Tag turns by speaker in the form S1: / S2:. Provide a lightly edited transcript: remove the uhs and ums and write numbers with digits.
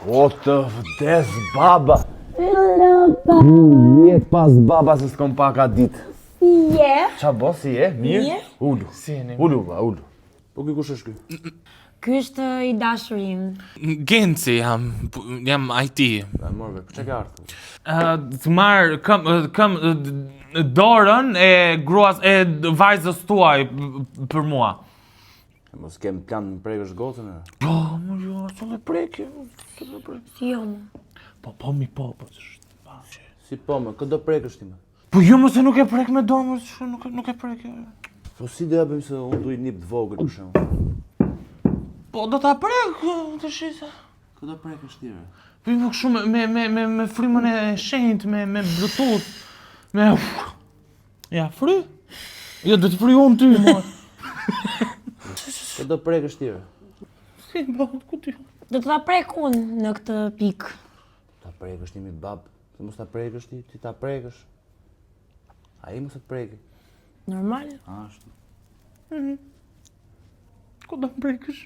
S1: O të vdes baba. Jetë pas baba se s'kom pa ka ditë.
S2: Si je?
S1: Ça bo, si je? Mirë?
S2: Mirë.
S1: Ulu.
S3: Si jeni?
S1: Ulu, ba, ulu. Po ky kush është ky?
S2: Ky është i dashuri im.
S3: Genci jam, jam IT.
S1: E morve, po çka ke ardhur?
S3: Ë, të marr këm këm dorën e gruas e vajzës tuaj për mua.
S1: E mos kem plan të prekësh gocën e.
S3: Po, më jo, s'do të prek, s'do të prek.
S2: Si jo më.
S3: Po, po mi po, po. s'është, pa, që-
S1: Si po më, kë do prekësh ti më?
S3: Po jo, mos e nuk e prek me dorë, mos nuk nuk e prek. jo.
S1: Po si do ja bëjmë se unë du i nip të vogël për shembull.
S3: Po do ta prek, të shisa.
S1: Kë do prekësh ti? re?
S3: Po jo kështu me me me me, me frymën e shenjtë, me me Bluetooth, me Ja, fry. Jo, do të fry unë ty, mo.
S1: Kë do prekësh ti? re?
S3: Si, po, ku ti?
S2: Do të ta prek unë në këtë pikë.
S1: Ta prekësh ti mi bab, se mos ta prekësh ti, ti ta prekësh. Ai mos e të prekë.
S2: Normal.
S1: Ashtu.
S3: Ku do më prekësh?